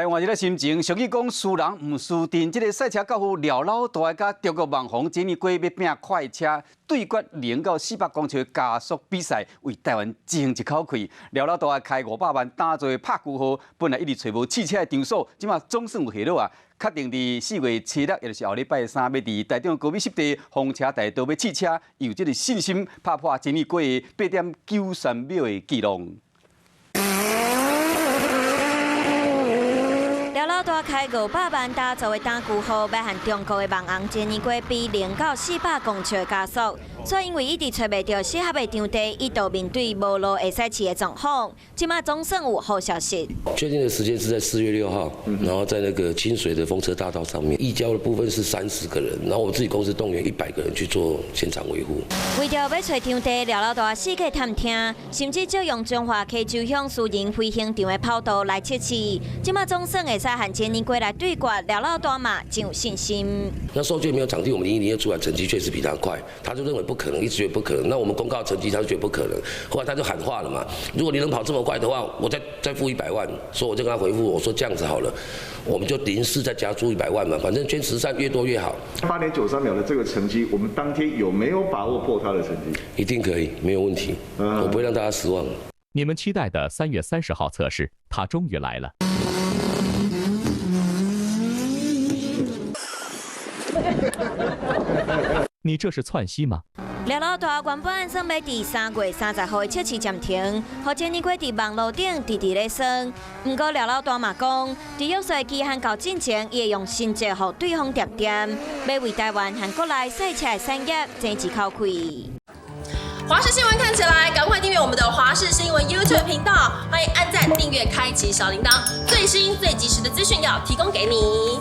來換一个心情，俗語講輸人毋輸陣，這个賽車教父廖老大佮中國網紅傑尼龜欲拚快車對決0到400公尺加速比賽，為台灣爭一口氣。廖老大開500萬打造的拍球號，本來一直揣無試車的場所，這馬總算有下落啊！確定佇4月7日，也就是後禮拜三，欲佇台中高美濕地風車大道欲試車，有這个信心拍破傑尼龜的8.93秒的紀錄。廖老大開500萬打造的打球號，欲和中國的網紅傑尼龜比0到400公尺的加速，所以因為一直揣袂著適合的場地，一度面對無路會使試的狀況。這馬總算有好消息。確定的時間是在4月6號，然後在那個清水的風車大道上面，義交的部分是30個人，然後我自己公司動員100個人去做現場維護。為著欲揣場地，廖老大四處探聽，甚至借用彰化溪州鄉私人飛行場的跑道來測試。這馬總算會使和傑尼龜來對決，廖老大嘛真有信心。那受限沒有場地，我們010出來成績確實比他快，他就認為不可能，一直覺得不可能。那我們公告成績，他就覺得不可能。後來他就喊話了嘛，如果你能跑這麼快的話，我再付一百萬。所以我就跟他回覆，我說這樣子好了，我們就臨時再加注一百萬嘛，反正捐慈善越多越好。8.93秒的這個成績，我們當天有沒有把握破他的成績？一定可以，沒有問題，我不會讓大家失望。你們期待的3月30號測試，他終於來了。你這是竄溪嗎？廖老大原本按算欲佇3月30號的測試暫停，予傑尼龜佇網路頂直直咧耍。毋過廖老大嘛講，佇約束期限到進前，伊會用成績予對方恬恬，欲為台灣和國內賽車的產業爭一口氣。華視新聞看起來，趕快訂閱我們的華視新聞 YouTube 頻道，歡迎按讚、訂閱、開啟小鈴鐺，最新最及時的資訊要提供給你。